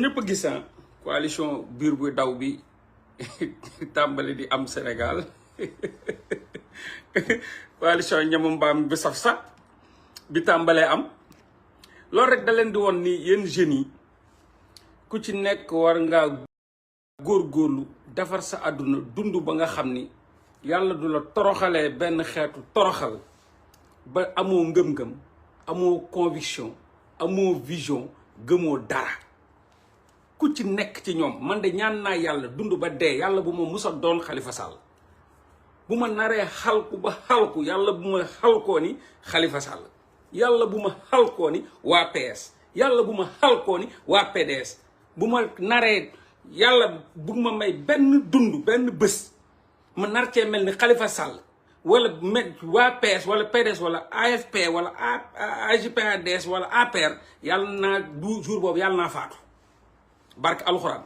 ñëpp a gis coalition biir bu daw bi tàmbali di am Sénégal coalition ñamu mbaam bi saf sax bi tàmbalee am loolu rek da leen di woon ni yéen jeunes yi ku ci nekk war ngaa góorgóorlu defar sa àdduna dund ba nga xam ni yàlla du la toroxalee benn xeetu toroxal ba amoo ngëm-ngëm amoo conviction amoo vision gëmoo dara ku ci nekk ci ñoom man de ñaan naa yàlla dund ba dee yàlla bu ma musa doon Khalifa Sall bu ma naree xalku ba xalku yàlla bu ma xalkoo ni Khalifa Sall yàlla bu ma xalkoo ni waa PS yàlla bu ma xalkoo ni waa PDS bu ma naree yàlla bu ma may benn dund benn bés ma nar cee mel ni Khalifa Sall wala waa PS wala PDS wala AFP wala AGPADS wala APR yàlla naa du jour boobu yàlla naa faatu barke alxuraan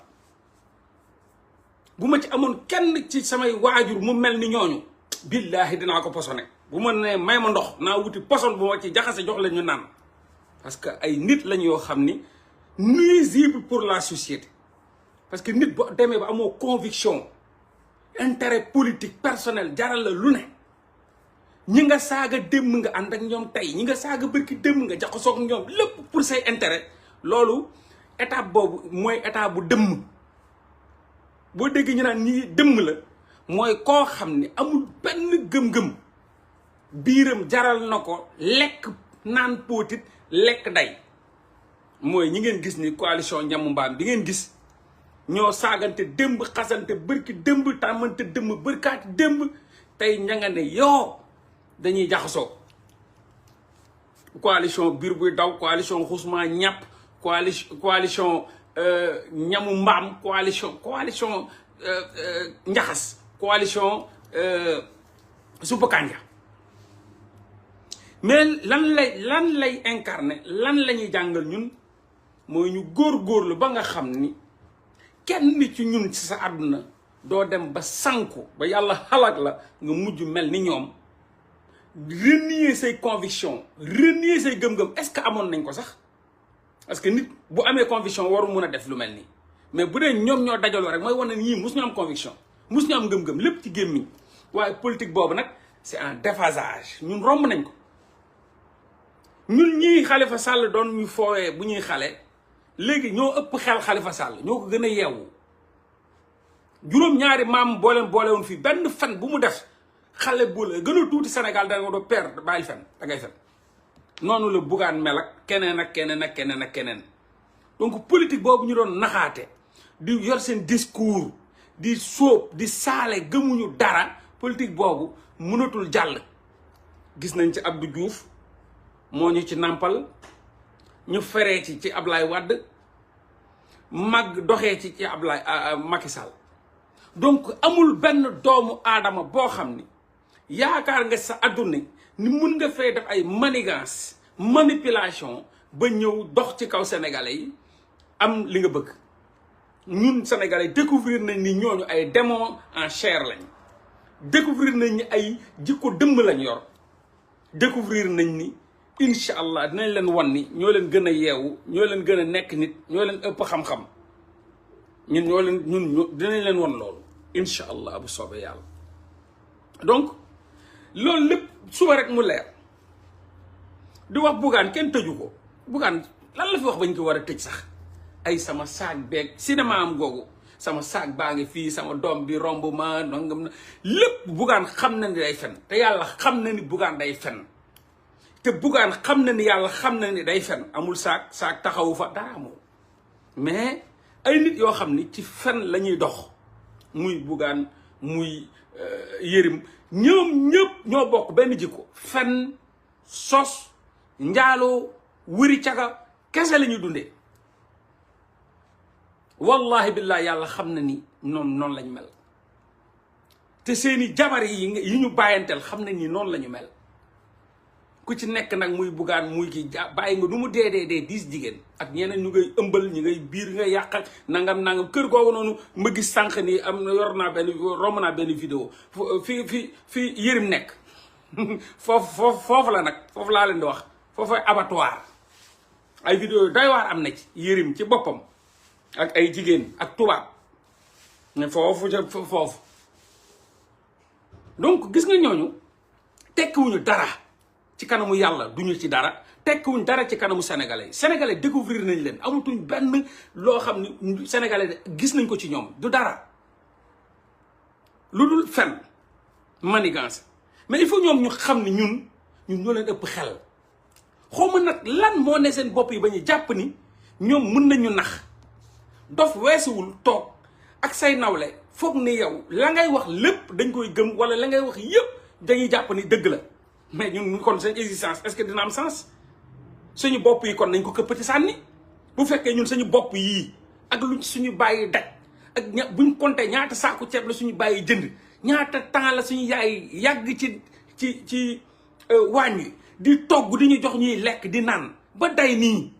bu ma ci amoon kenn ci samay waajur mu mel ni ñooñu billaahi dinaa ko posone bu ma nee may ma ndox naa wuti poson bu ma ci jaxase jox leen ñu naan parce que ay nit lañ yoo xam ni nuisible pour la société parce que nit bu demee ba amoo conviction intérêt politique personnel jaral la lu ne ñi nga saaga démb nga ànd ak ñoom tey ñi nga saaga bërki démb nga jaxasoo ak ñoom lépp pour say intérêt loolu étape boobu mooy étape bu dëmm boo déggee ñu naan ñii dëmm la mooy koo xam ni amul benn gëm-gëm biiram jaral na ko lekk naan póotit lekk day mooy ñi ngeen gis ni coalition ñamu mbaam bi ngeen gis ñoo saagante démb xasante bërki démb tàmmante démb bërkaati démb tey ña nga ne yoo dañuy jaxasoo coalition biir buy daw coalition xusma ñàpp coalition ñamu mbaam coalition njaxas coalition suppu kànja mais lan lay incarné lan la ñuy jàngal ñun mooy ñu góorgóorlu ba nga xam ni kenn ci ñun ci sa àdduna doo dem ba sànku ba yàlla xalaat la nga mujj mel ni ñoom renier say conviction renier say gëm-gëm est-ce que amoon nañ ko sax parce que nit bu amee conviction waru mun a def lu mel nii mais bu dee ñoom ñoo dajaloo rek mooy wane ni ñii mus ñu am conviction mus ñu am ngëm-ngëm lépp ci gémmiñ waaye politique boobu nag c'est un déphasage ñun romb nañ ko ñun ñii Khalifa Sall doon ñu foowee bu ñuy xale léegi ñoo ëpp xel Khalifa Sall ñoo ko gën a yeewu juróom-ñaari maam boolewoon fii benn fen bu mu def xale bu la gën a tuuti Sénégal da nga doo perdre bàyyi fen da ngay fen noonu la Bougane mel ak keneen ak keneen ak keneen ak keneen donc politique boobu ñu doon naxaate di yor seen discours di sóob di saale gëmuñu dara politique boobu mënatul jàll gis nañ ci Abdou Diouf moo ñu ci nàmpal ñu feree ci Ablaye Wade mag doxee ci Ablaye Macky Sall donc amul benn doomu aadama boo xam ni yaakaar nga sa adduna ni mun nga fee def ay manigance manipulation ba ñëw dox ci kaw sénégalais yi am li nga bëgg ñun sénégalais découvrir nañ ni ñooñu ay démons en chair lañ découvrir nañ ni ay jikko dëmm lañ yor découvrir nañ ni incha allah dinañ leen wan ni ñoo leen gën a yeewu ñoo leen gën a nekk nit ñoo leen ëpp xam-xam ñun dinañ leen wan loolu incha allah bu soobee yàlla donc loolu lépp suba rek mu leer di wax Bougane kenn tëju ko Bougane lan la fi wax bañ ko war a tëj sax ay sama saag beeg cinéma am googu sama saag baa ngi fii sama doom bi romb ma nangam na lépp Bougane xam na ni day fen te yàlla xam na ni Bougane day fen te Bougane xam na ni yàlla xam na ni day fen amul saag taxawu fa dara amul mais ay nit yoo xam ni ci fen la ñuy dox muy Bougane muy Yérim ñoom ñëpp ñoo bokk benn jikko fen sos njaaloo wëri caga kese la ñuy dundee wallahi billahi yàlla xam na ni noonu lañ mel te seeni jabar yi ñu bàyyanteel xam na ni noonu la ñu mel ku ci nekk nag muy Bougane muy kii bàyyi nga du mu dee 10 jigéen ak ñeneen ñu ngay ëmbal ñu ngay biir nga yàqal nangam kër googu noonu ma gis sànq nii am na romb naa benn vidéo fii Yérim nekk foofu la nag foofu laa leen di wax foofu abattoir ay vidéo yu doy waar am na ci Yérim ci boppam ak ay jigéen ak tubaab ne foofu donc gis nga ñooñu tekkiwuñu dara ci kanamu yàlla duñu ci dara tekkiwuñu dara ci kanamu sénégalais découvrir nañ leen amatuñ benn loo xam ni sénégalais gis nañ ko ci ñoom du dara lu dul fen manigance mais il faut ñoom ñu xam ni ñun ñoo leen ëpp xel xawma nag lan moo ne seen bopp yi ba ñu jàpp ni ñoom mën nañu nax dof weesuwul toog ak say nawle foog ni yow la ngay wax lépp dañ koy gëm wala la ngay wax yëpp dañuy jàpp ni dëgg la mais ñun kon seen existence est-ce que dina am sens suñu bopp yi kon nañ ko këppati sànni bu fekkee ñun suñu bopp yii ak lu suñu bàyyi daj ak buñ compté ñaata saaku ceeb la suñu bàyyi jënd ñaata temps la suñu yaay yàgg ci waañ wi di togg di ñu jox ñuy lekk di naan ba day nii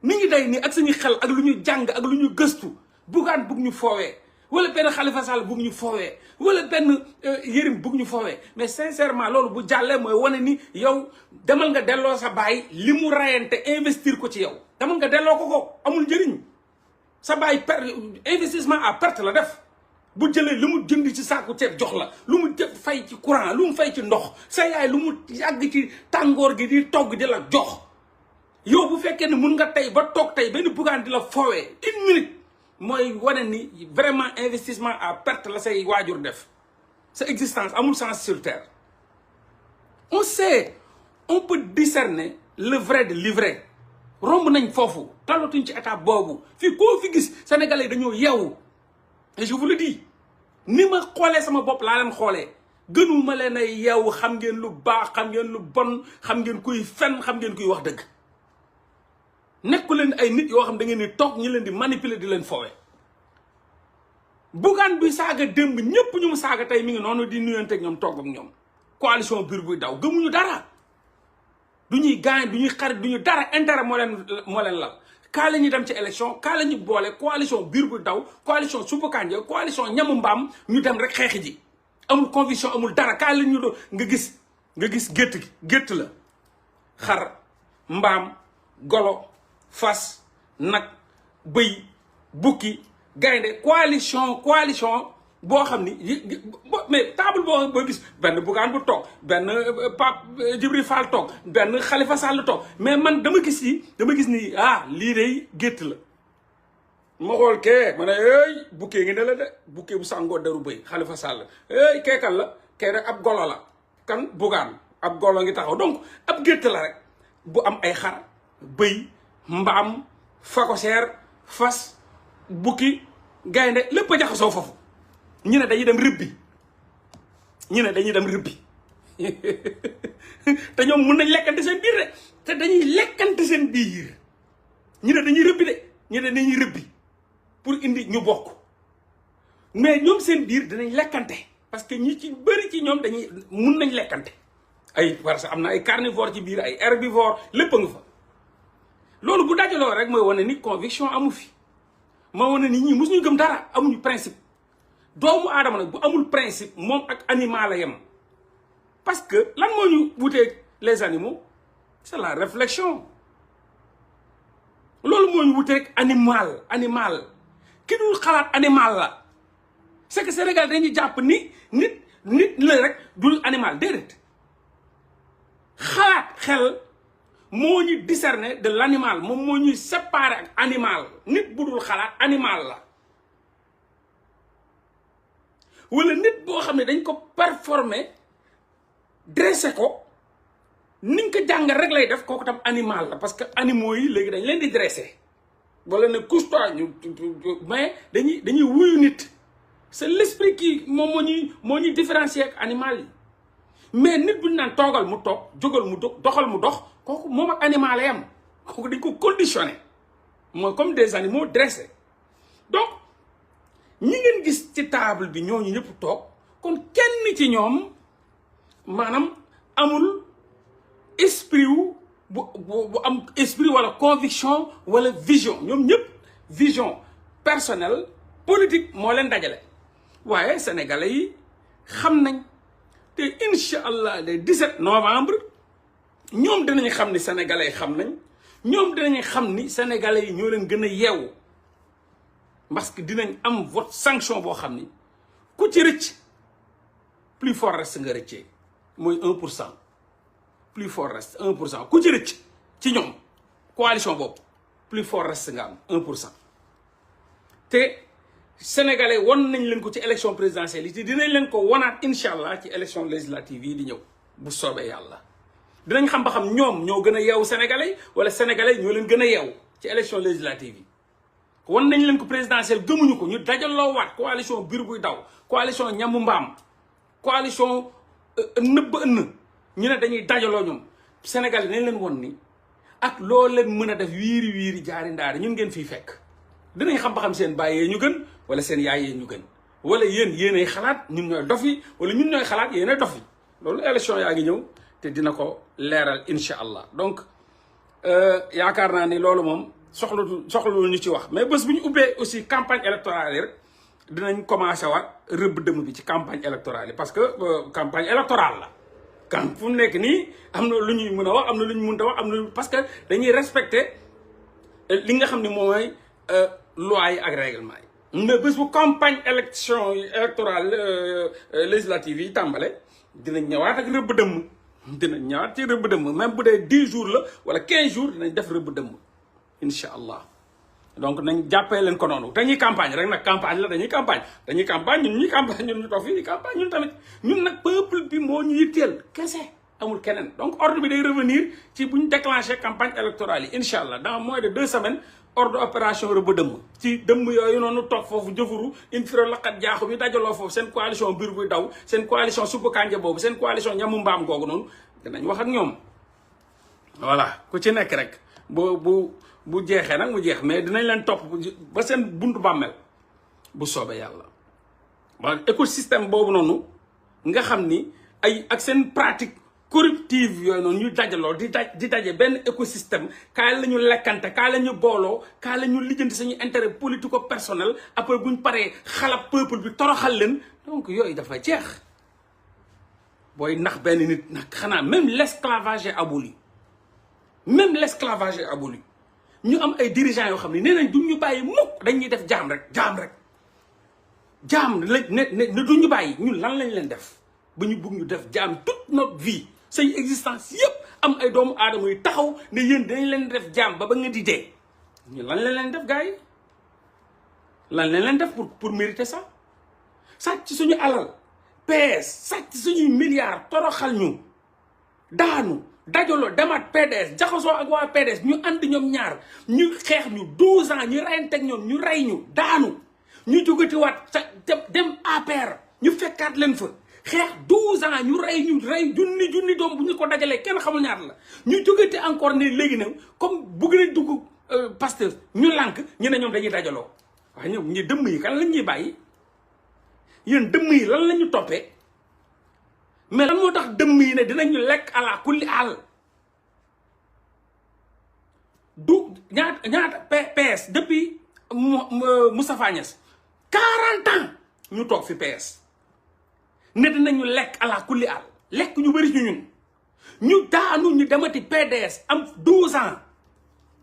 mi ngi day nii ak suñu xel ak lu ñu jàng ak lu ñu gëstu Bougane bugg ñu foowee wala benn Khalifa Sall bugg ñu foowee wala benn Yérim bugg ñu foowee mais sincèrement loolu bu jàllee mooy wane ni yow demal nga delloo sa baay li mu rayante investir ko ci yow demal nga delloo ko amul njëriñ sa baay investissement à perte la def bu jëlee lu mu jënd ci saaku ceeb jox la lu mu fay ci courant lu mu fay ci ndox sa yaay lu mu yàgg ci tàngoor gi di togg di la jox yow bu fekkee ne mun nga tey ba toog tey benn Bougane di la foowee 1 minute mooy wane ni vraiment investissement à perte la say waajur def sa existence amul sens sur terre. On sait, on peut discerner le vrai de l'ivraie romb nañ foofu talatuñ ci état boobu fii koo fi gis sénégalais dañoo yeewu et je vous le dis ni ma xoolee sama bopp laa leen xoolee gënuma leen ay yeewu xam ngeen lu baax xam ngeen lu bon xam ngeen kuy fen xam ngeen kuy wax dëgg nekku leen ay nit yoo xam da ngeen di toog ñi leen di manipuler di leen fowe Bougane bi saaga démb ñëpp ñu mu saaga tey mi ngi noonu di nuyante ak ñoom toog ak ñoom coalition biir buy daw gëmuñu dara du ñuy gaañ du ñuy xarit du ñu dara intérêt moo leen lal kaa la ñuy dem ci élection kaa la ñu boole coalition biir buy daw coalition suppu kànja coalition ñamu mbaam ñu dem rek xeexi ji amul conviction amul dara kaa la ñu doon nga gis gétt gi gétt la xar mbaam golo fas nag bëy bukki gaynde coalition boo xam ni mais table boo gis benn Bougane bu toog benn Pape Djibril Fall toog benn Khalifa Sall toog mais man dama gis ni lii day gétt la ma xool kee ma ne éy bukkee ngi ne la de bukkee bu sàngoo deru bëy Khalifa Sall éy keekal la kee rek ab golo la kan Bougane ab golo ngi taxaw donc ab gétt la rek bu am ay xar bëy mbaam fakoseer fas bukki gaynde lépp a jaxasoo foofu ñu ne dañuy dem rëbbi te ñoom mun nañ lekkante seen biir de te dañuy lekkante seen biir ñu ne dañuy rëbbi de ñu ne dañuy rëbbi pour indi ñu bokk mais ñoom seen biir dinañ lekkante parce que ñi ci bëri ci ñoom dañuy mun nañ lekkante ay parce que am na ay carnivore ci biir ay herbivore lépp a nga fa loolu bu dajaloo rek mooy wane ni conviction amu fi moo wane ni ñi mosuñu gëm dara amuñu principe doomu aadama nag bu amul principe moom ak animal la yem parce que lan moo ñu wuteeg les animaux c'est la réflexion loolu moo ñu wuteeg animal ki dul xalaat animal la c'est que Sénégal dañuy jàpp ni nit la rek dul animal déedéet xalaat xel moo ñu discerner de l'animal moom moo ñuy séparer ak animal nit bu dul xalaat animal la wala nit boo xam ne dañ ko performer dressé ko niñ ko jàngal rek lay def kooku tam animal la parce que animaux yi léegi dañ leen di dressé wala ne couche-toi ñu mais dañuy wuyu nit c'est l'esprit qui moom moo ñuy différencier ak animal yi mais nit bu ñu naan toogal mu toog jógal mu doxal mu dox kooku moom ak animal la yam kooku dañ ko conditionné mooy comme des animaux dressés donc ñi ngeen gis ci table bi ñooñu ñëpp toog kon kenn ci ñoom maanaam amul esprit wu bu am esprit wala conviction wala vision ñoom ñëpp vision personnelle politique moo leen dajale waaye sénégalais yi xam nañ te incha allah le 17 novembre ñoom dinañ xam ni sénégalais yi xam nañ ñoom dinañ xam ni sénégalais yi ñoo leen gën a yeewu parce que dinañ am vote sanction boo xam ni ku ci rëcc plus fort reste nga rëccee mooy 1%. plus fort reste 1% ku ci rëcc ci ñoom coalition boobu plus fort reste nga am 1%. te sénégalais won nañ leen ko ci élection présidentielle yi te dinañ leen ko wanaat incha allah ci élection législative yi di ñëw bu soobee yàlla. dinañ xam ba xam ñoom ñoo gën a yeewu sénégalais wala sénégalais ñoo leen gën a yeewu ci élection législative yi. wan nañ leen ko présidentielle gëmuñu ko ñu dajaloo waat coalition biir buy daw coalition ñamu mbaam coalition nëbb ënn ñu ne dañuy dajaloo ñoom sénégalais nañ leen won ni ak loo leen mën a def wiiri wiiri jaari ndaari ñun ngeen fii fekk. dinañ xam ba xam seen bàyyee ñu gën wala seen yaayee ñu gën wala yéenay xalaat ñun ñooy dof yi wala ñun ñooy xalaat yéenay dof yi loolu élection yaa ngi ñëw te dina ko leeral incha allah. donc yaakaar naa ni loolu moom soxlu ñu ci wax mais bés bu ñu ubbee aussi campagne électorale yi rek dinañ commencé waat rëbb dëmm bi ci campagne électorale yi parce que campagne électorale la. quand fu mu nekk nii am na lu ñuy mën a wax am na lu ñu mënta wax am na parce que dañuy respecter li nga xam ne mooy loi yi ak règlement yi. mais bés bu campagne électorale législative yi tàmbale dinañ ñëwaat ak rëbb dëmm dinañ ñëwaat ci rëbb dëmm même bu dee 10 jours la wala 15 jours dinañ def rëbb dëmm incha allah. donc nañ jàppee leen ko noonu dañuy campagne rek nag campagne la dañuy campagne ñun ñuy campagne ñun ñu toog fii di campagne ñun tamit ñun nag peuple bi moo ñu yitteel kese amul keneen. donc ordre bi day revenir ci bu ñu déclenché campagne électorale yi incha allah dans moins de 2 semaines ordre opération rëbb dëmm ci dëmm yooyu noonu toog foofu jëfuru infiro laqat jaaxu bi dajaloo foofu seen coalition biir buy daw seen coalition suppu kànja boobu seen coalition ñamu mbaam googu noonu dinañ wax ak ñoom. voilà ku ci nekk rek bu jeexee nag mu jeex mais dinañ leen topp ba seen buntu bàmmeel bu soobee yàlla. wala écosystème boobu noonu nga xam ni ay ak seen pratique corruptive yooyu noonu ñu dajaloo di daje benn écosystème kaay la ñu lekkante kaay la ñu booloo kaay la ñu lijjanti suñu intérêt politico personnel après buñ paree xalab peuple bi toroxal leen donc yooyu dafa jeex. booy nax benn nit nag xanaa même l'esclavage est aboli même l'esclavage est aboli ñu am ay dirigeants yoo xam ne nee nañ duñ ñu bàyyi mukk dañuy def jaam rek jaam la ne duñ ñu bàyyi ñun lan lañ leen def ba ñu bugg ñu def jaam toute notre vie say existence yépp am ay doomu aadama yu taxaw ne yéen dañ leen def jaam ba nga di dee ñu lan lañ leen def gars yi lan lañ leen def pour mériter ça sàcc suñu alal PS sàcc suñuy milliards toroxal ñu daanu dajaloo demaat PDS jaxasoo ak waa PDS ñu ànd ñoom ñaar ñu xeex ñu 12 ans ñu reyanteeg ñoom ñu rey ñu daanu ñu jógatiwaat dem APR ñu fekkaat leen fa xeex 12 ans ñu rey junni doom bu ñu ko dajalee kenn xamul ñaar la ñu jógati encore ne léegi nag comme bugg nañ dugg Pastef ñu lànk ñu ne ñoom dañuy dajaloo waaye ñoom ñi dëmm yi kan lañ ñuy bàyyi yéen dëmm yi lan la ñu toppee mais lan moo tax dëmm yi ne dinañu lekk ala kulli àll du ñaata PS depuis Moustapha Niasse 40 ans ñu toog fi PS ne dinañu lekk ala kulli àll lekk ñu bëri ci ñun ñu daanu ñu demati PDS am 12 ans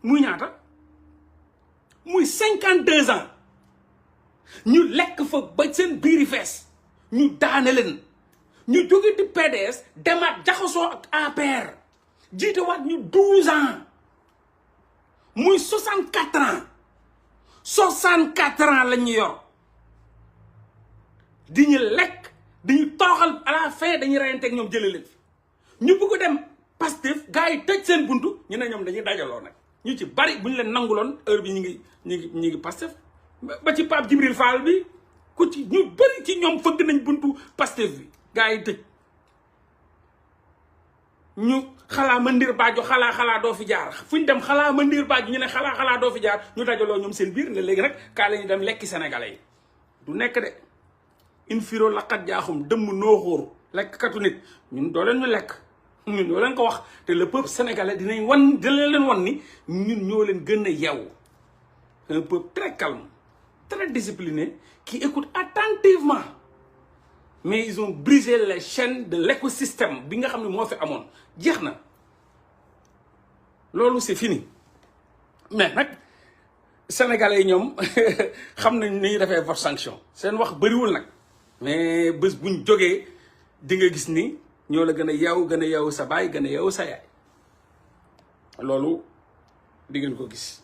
muy ñaata muy 52 ans ñu lekk fa ba seen biiri fees ñu daane leen ñu jóge di PDS demaat jaxasoo ak APR jiite waat ñu 12 ans muy 64 ans 64 ans lañ ñu yor di ñu lekk di ñu toroxal à la fin dañuy reyanteeg ñoom jëlee leen fi ñu bëgg dem Pastef gars yi tëj seen buntu ñu ne ñoom dañuy dajaloo nag ñu ci bari bu ñu leen nanguloon heure bi ñu ngi Pastef ba ci Pape Djibril Fall bi ku ci ñu bari ci ñoom fëgg nañ buntu Pastef bi gars yi tëj ñu xalaa ma ndir baajo xalaa doo fi jaar fu ñu dem xalaa ma ndir baajo ñu ne xalaa doo fi jaar ñu dajaloo ñoom seen biir ne léegi nag kaa la ñu dem lekki sénégalais yi du nekk de in firo laqat jaaxum dëmm nooxóor lekk katu nit ñun doo leen ñu lekk ñun ñoo leen ko wax te le peuple sénégalais dina leen wan ni ñun ñoo leen gën a yeewu un peuple très calme très discipliné qui écoute attentivement mais ils ont brisé les chaînes de l'écosystème bi nga xam ne moo fi amoon jeex na loolu c'est fini mais nag sénégalais yi ñoom xam nañ ni ñuy defee vote sanction seen wax bëriwul nag mais bés buñ jógee di nga gis ni ñoo la gën a yeewu sa baay gën a yeewu sa yaay loolu di ngeen ko gis